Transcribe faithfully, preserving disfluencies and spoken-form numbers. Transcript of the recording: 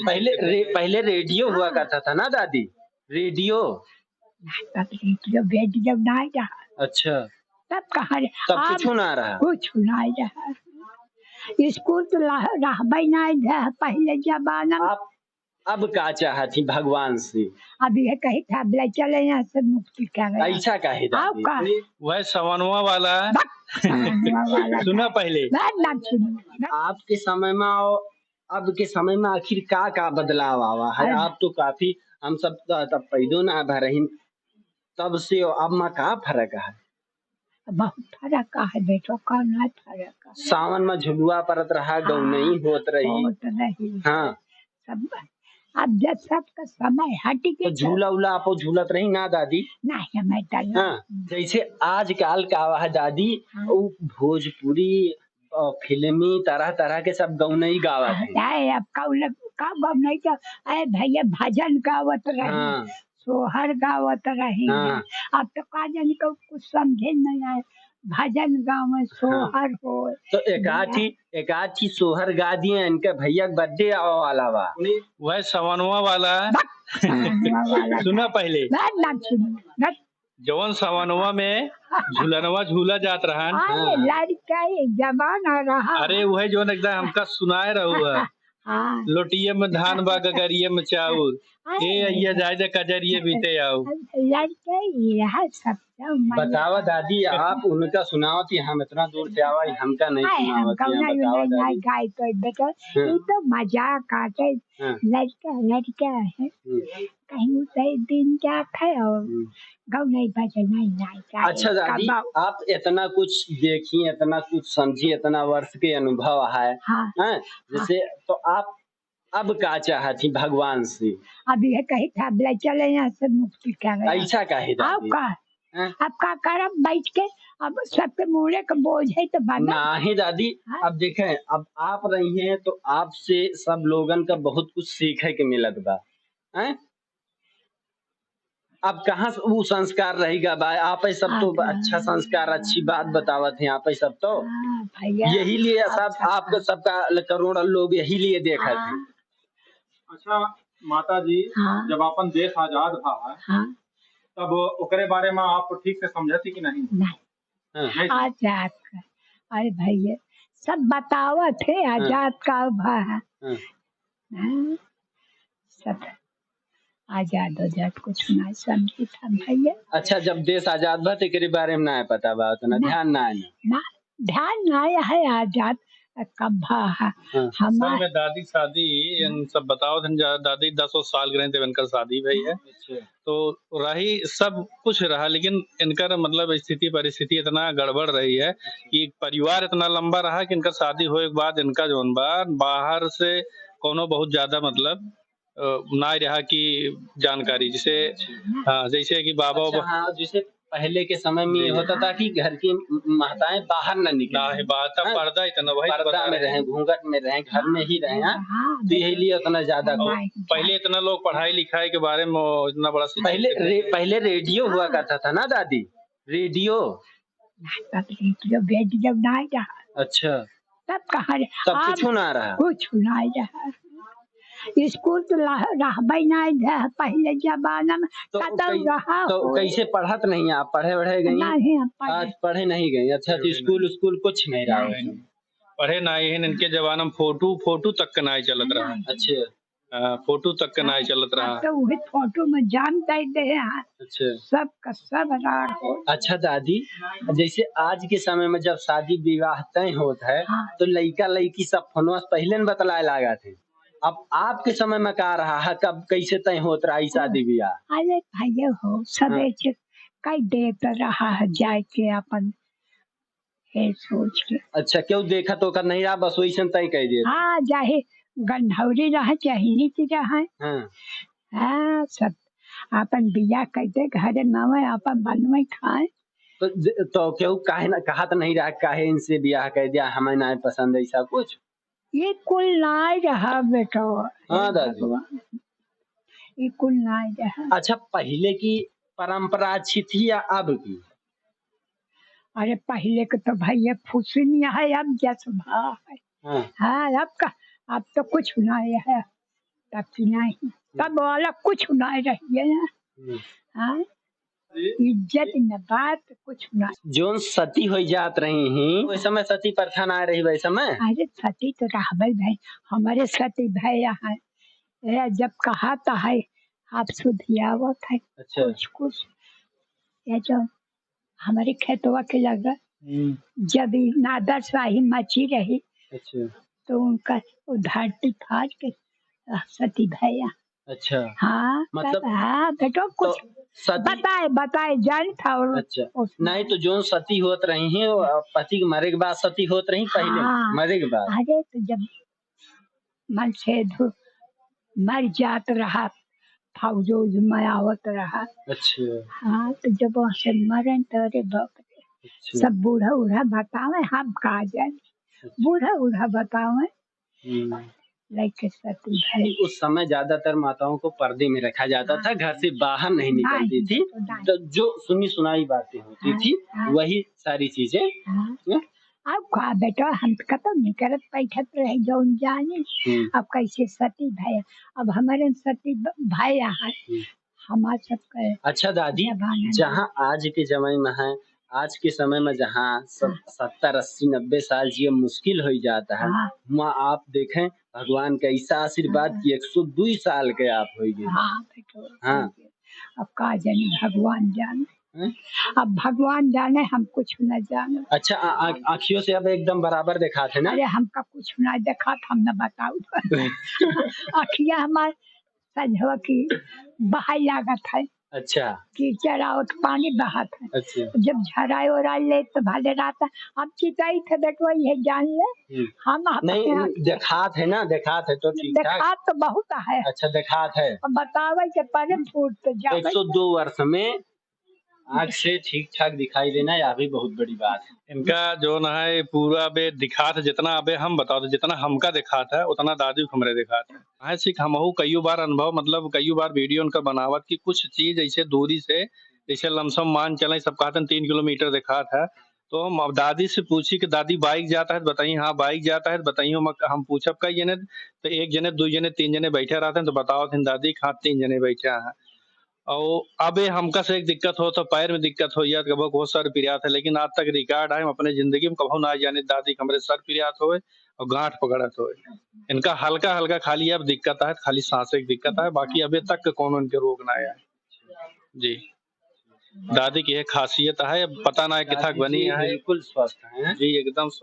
पहले रे-, पहले रेडियो हुआ करता था ना दादी, रेडियो। तब रेडियो, रेडियो नाहीं रहा। अच्छा। तब कहाँ रे-, तब अब कुछ ना रहा। कुछ नाहीं रहा। स्कूल तो रह-, रहबे नाहीं रहा पहले जमाना में। आप अब का चाहत ही भगवान से? अब यह कही था, "अब ले चले यहाँ से मुक्ति करे।" ऐसा काहे और दादी? का? वह सवनवा वाला। बक, सवनवा वाला। सुना पहले। ना, ना सुनो। आपके समय में और अब के समय में आखिर का, का बदलाव आवा है? अरे। आप तो काफी, हम सब तो तब पैदो ना भरहिन, तब से अब में का फर्क है? बहुत फर्क है बेटो, कौन है फर्क है? सावन में झुलुआ परत रहा, हाँ, गौनई होत रही। होत रही। हाँ। सब, अब जब सबका समय हट तो गया झूला उला आपो झूलत रही ना दादी? नहीं, हमें तो नहीं। हाँ, जैसे आजकल का है दादी, हाँ। वो भोजपुरी, अ, फिल्मी तरह तरह के सब गौनई गावत हैं। अरे, अब कौन, का गौनई तो, अरे भैया, भजन गावत रही। हाँ। सोहर गावत रही। हाँ। अब तो का जानी को कुछ समझे नहीं आए, भजन गावे, हाँ। सोहर हो। तो एक आध भैया। ठी, एक आध ठी सोहर गा दिए, इनके भैया के birthday आवे वाला बा। वह सवनवा वाला। बक, सवनवा वाला। सुना पहले। ना, ना सुनो, ना। जवन सवनवा में झुलनवा झूला जात रहन। अरे, हाँ। लड़का ये जमाना रहा। अरे, वह जवन एकदम हमका सुनाए रहू है। हाँ। लोटिये में धान बा, गगरिये में चाउर। हाँ। ए अइया, जाए दे कजरिये बीते आऊ। लड़के ये है सब तो मजा। बतावा दादी, आप उनका सुनाओ कि हम इतना दूर से आवा, हमका नहीं आए, सुनावा हम कि हम गौना बतावा नहीं दादी। गाए तो बेटा, हाँ। ये तो मजाक आटे। हाँ। लड़का, लड़का है। हम्म। कहीं उसे दिन जात है और हम्म। गौनई बजनई नहीं जाए। अच्छा दादी, कबाऊ। आप इतना कुछ देखी, इतना कुछ समझी, इतना वर्ष के अनुभव है, हाँ। हैं? जैसे हाँ। तो आप अब का चाहत ही भगवान से? अब यह कही था, "अब ले चले यहाँ से मुक्ति करे।" ऐसा काहे और दादी? का? हैं? अब का करब बैठ के? अब सबके मूड़े के बोझ है तो बना। नाही दादी, हाँ? अब देखें, अब आप रही हैं तो आपसे सब लोगन का बहुत कुछ सीखे के मिलत बा, हैं? अब कहाँ से ऊ संस्कार रही गा बा? आप ही सब तो हाँ, अच्छा हाँ। संस्कार, अच्छी बात बतावत हैं आप ही सब तो। हाँ, भैया। यही लिए सब अच्छा, आपको हाँ। सबका ल-, करोड़ों लोग यही लिए देखत हैं। हाँ। अच्छा माता जी, हाँ। जब अपन देश आजाद भा है, हाँ। तब ओकरे बारे में आप ठीक से समझती कि नहीं? नहीं। हाँ। नहीं। आजाद का, अरे भैया, सब बतावत है, हाँ। आजाद का भा है। हाँ। हाँ, सब आजाद, आजाद कुछ ना समझी था भैया। अच्छा, जब देश आजाद भा, तो एकरे बारे में ना पता बा, उतना ना, ध्यान ना है। ना, ध्यान ना है, आजाद कब भा है। हाँ। हमार असल में दादी शादी, हाँ। इन सब बताओ थे, जा-, दादी दसों साल के रहे, जब इनका शादी भई है। अच्छा। तो रही, सब कुछ रहा, लेकिन इनकर मतलब स्थिति परिस्थिति इतना गड़बड़ रही है कि परिवार इतना लंबा रहा कि इनका शादी होए के बाद इनका जौन बा, बाहर से कोनो बहुत ज्यादा मतलब, अ, ना रहा कि जानकारी, जैसे, हाँ, जैसे कि बाबा अच्छा, उबा- हाँ, जैसे पहले के समय में ये जी। होता था कि घर की म-, महताएं बाहर न निकलें। ना है बात, तब हाँ? पर्दा इतना वही पर्दा बता में रहे। रहें, घूंघट में रहें, घर में ही रहें, हाँ? हाँ, तो यही बिल्कुल। लिए उतना ज्यादा हाँ, को- नहीं, पहले इतना लोग पढ़ाई लिखाई के बारे में इतना बड़ा शिक्षित पहले रे-, पहले रेडियो हुआ हाँ। करता था ना दादी, रेडियो। तब रेडियो, रेडियो नहीं रहा। अच्छा। तब कहाँ रहा? तब अब कुछ ना रहा। कुछ नहीं रहा। स्कूल तो रह-, रहबे नहीं रहा पहले जमाना में। तो कतौ कै-, रहा तो हो। कैसे पढ़त नहीं आप? पढ़े वढ़े गई? नहीं, हम पढ़े। आज पढ़े नहीं गई। अच्छा, तो पढ़े स्कूल, नहीं। स्कूल कुछ नहीं रहा है। नहीं। पढ़े नहीं है, इनके जमाना में फोटो, फोटो तक के नहीं चलत रहा। नहीं। अच्छा। हाँ, फोटो तक के नाई चलत रहा। अब तो वही फोटो में जान दे दे हैं। अच्छा। सब का सब राड़ हो। अच्छा दादी, जैसे आज के समय में जब शादी विवाह तय होत है, हाँ। तो लइका लइकी सब फोनवा से पहिले न बतलाए लागत है। अब आपके समय में का रहा है, कब कैसे तय होत रहा ई शादी हाँ। ब्याह? अरे भैया हो, सब हाँ। ऐसे कई देत रहा है जाए के अपन ये सोच के। अच्छा, केहू देखत ओकर नहीं रहा, बस वैसन तय कह दिए। हाँ, चाहे गंधौरी रहे, चाहे नीति रहे। हाँ। हाँ, सब आपन बियाह कह दे, घरे नावे आपन बनवे खाए। तो ज-, तो केहू काहे ना, कहत नहीं रहा, काहे इनसे बियाह कह दिया, हमें ना पसंद, ऐसा कुछ? ये कुल नाई रहा बेटो। हाँ, दादी। भगवान, ये कुल नाई रहा। अच्छा, पहिले की परंपरा अच्छी थी या अब की? अरे, पहिले के तो भैया फुसुनिया है, अब जस भा है। हाँ। हाँ, अब का, अब तो कुछ नाई है। बाकी नहीं। तब वाला कुछ नहीं रहिए ना। हम्म। हाँ? इज्जत न बात कुछ ना। जोन सती होई जात रही ही, ओइ समय सती प्रथा ना रही वै समय? अरे सती तो रहबै भाई, हमरे सती भाई यहाँ। ए, जब कहा तो है, आप सुधियावत है। अच्छा। कुछ, कुछ। ये जो हमरे खेतवा के लगे, हम्म। जब ई नादर शाही मची रही, अच्छा। तो उनका वो धरती फाड़ के सती भैया। अच्छा। हाँ, मतलब तब, हाँ, बेटो, तो कुछ सती बताए, बताए, जान था और अच्छा। उस नहीं, तो जोन सती होत रही हैं, वो पति के मरे के बाद सती होत रही, पहले हाँ। मरे के बाद? अरे, तो जब मन से धु-, मर जात रहा, फौज उज में आवत रहा। अच्छा। हाँ, तो जब वहाँ से मरन, तो अरे बाप रे, अच्छा। सब बूढ़ा उढ़ा बतावे, हम का जाने। अच्छा। बूढ़ा उढ़ा बतावे। हम्म। लइके सती भई। उस समय ज्यादातर माताओं को पर्दे में रखा जाता था, हाँ। घर से बाहर नहीं निकलती नहीं, थी। तो नहीं। तो जो सुनी सुनाई बातें होती हाँ, थी, हाँ। वही सारी चीजें, हाँ। हैं? अब का बेटा, हम तो कतौ नहीं करत, बैठत रहे, जौन जानी। हम्म। अब कैसे सती भई, अब हमरे सती ब-, भई है। हम्म। हमार सबके अच्छा दादी, जमाना में जहाँ आज के जमाने में है, आज के समय में जहाँ सब हाँ। सत्तर, अस्सी, नब्बे साल जिए मुश्किल होई जाता है, हाँ। वहाँ आप देखें भगवान का ऐसा आशीर्वाद हाँ। कि एक सौ दुई साल के आप होई गए। हाँ, बेटो, हाँ। अब का जाने, भगवान जाने। हैं? अब भगवान जाने, हम कुछ न जाने। अच्छा, आ-, आ-, आँखियों से अब एकदम बराबर देखात है ना? अरे, हमका कुछ ना देखात, हम न बताऊ। आँखिया हमार संझवा की बहाई लागत है। अच्छा। कीचड़ आवत, पानी बहत है। अच्छा। जब झराए ओराए ले तो भले रहत है। हम चिताई थे बेटवा, ये जान ले। हम्म। हम अपने नहीं, आप देखात है ना, देखात है तो ठीक ठाक। देखात तो बहुत है। अच्छा, देखात है। अब बतावे के परे फूट तो जावे। एक सौ दो वर्ष में आँख से ठीक ठाक दिखाई देना, यह भी बहुत बड़ी बात है। इनका जौन है पूरा अबे दिखात है, जितना अबे हम बताओ तो जितना हमका दिखात है उतना दादी को हमरे दिखात है। काहे से कि हमहू कइयो बार अनुभव, मतलब कइयो बार video इनका बनावत कि कुछ चीज ऐसे दूरी से, जैसे लमसम मान चले सब कहते हैं तीन किलोमीटर दिखात है, तो हम अब दादी से पूछी कि दादी bike जाता है तो बताई, हाँ bike जाता है तो बताई, हम, हम पूछब कई जने, तो एक जने, दो जने, तीन जने बैठे रहते हैं तो बतावत हैं दादी कि हाँ तीन जने बैठे हैं। और अबे हमका से एक दिक्कत हो तो पैर में दिक्कत हो या कबो को सर पिरात है, लेकिन आज तक record है, हम अपने जिंदगी में कबो ना जाने दादी के हमरे सर पिरात होए और गांठ पकड़त होए। इनका हल्का हल्का खाली अब दिक्कत है, खाली सांसे की दिक्कत है, बाकी अबे तक के कोनो इनके रोग ना आया है। जी, दादी की यह खासियत है, अब पता ना है कितना दादी बनी जी है। बिल्कुल स्वस्थ हैं। जी, एकदम